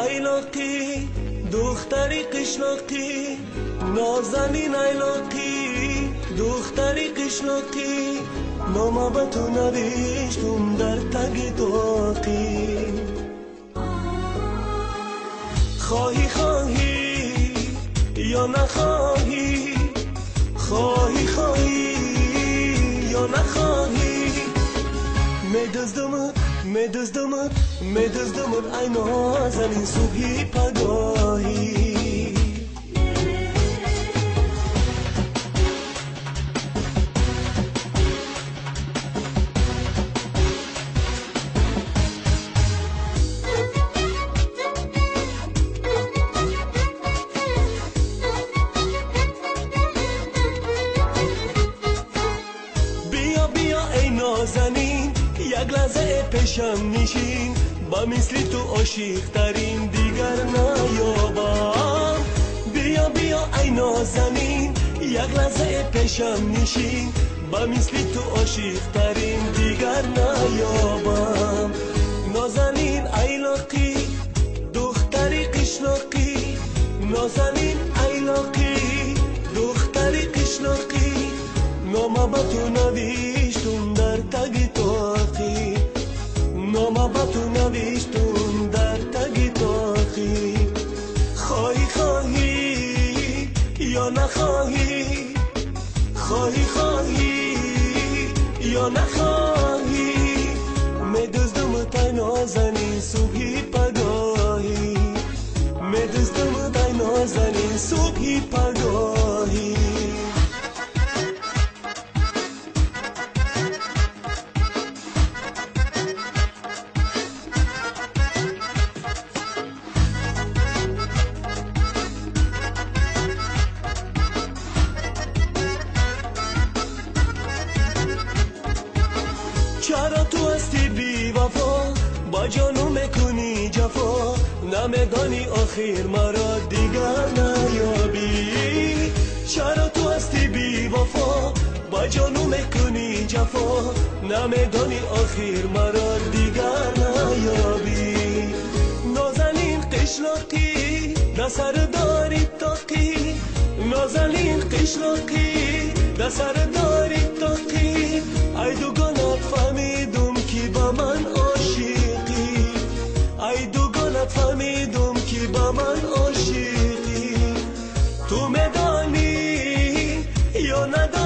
айлоқӣ, духтари қишлоқӣ, нозанин айлоқӣ, духтари қишлоқӣ, нома ба ту навиштум дар таги тоқӣ. Хоҳӣ, хоҳӣ ё нахоҳӣ, хоҳӣ, хоҳӣ ё нахоҳӣ, медуздумат, медуздумат, медуздумат, ай нозанин, субҳи пагоҳӣ. Биё, биё, эй нозанин, як лаҳза пешам нишин, ба мисли ту ошиқтарин дигар наёбам. Биё, биё, ай нозанин, як лаҳза пешам нишин, ба мисли ту ошиқтарин дигар наёбам. Нозанин айлоқӣ, духтари қишлоқӣ, нозанин айлоқӣ, духтари қишлоқӣ, нома ба ту навиштум дар таги тоқӣ, нома ба ту навиштум дар таги тоқӣ. Хоҳӣ, хоҳӣ ё нахоҳӣ, хоҳӣ, хоҳӣ ё нахоҳӣ, медуздумат, ай нозанин, субҳи пагоҳӣ, медуздумат, ай нозанин, субҳи пагоҳӣ. Чаро ту ҳастӣ бевафо, ба ҷону мекунӣ ҷафо, намедонӣ охир маро дигар наёбӣ? Чаро ту ҳастӣ бевафо, ба ҷону мекунӣ ҷафо, намедонӣ охир маро дигар наёбӣ? Нозанин қишлоқӣ, дар сар дори тоқӣ, нозанин қишлоқӣ, дар сар дори тоқӣ, ай дугонат фаҳмидум, ки ба ман ошиқӣ, ай дугонат фаҳмидум, ки ба ман ошиқӣ. Ту медонӣ ё надонӣ?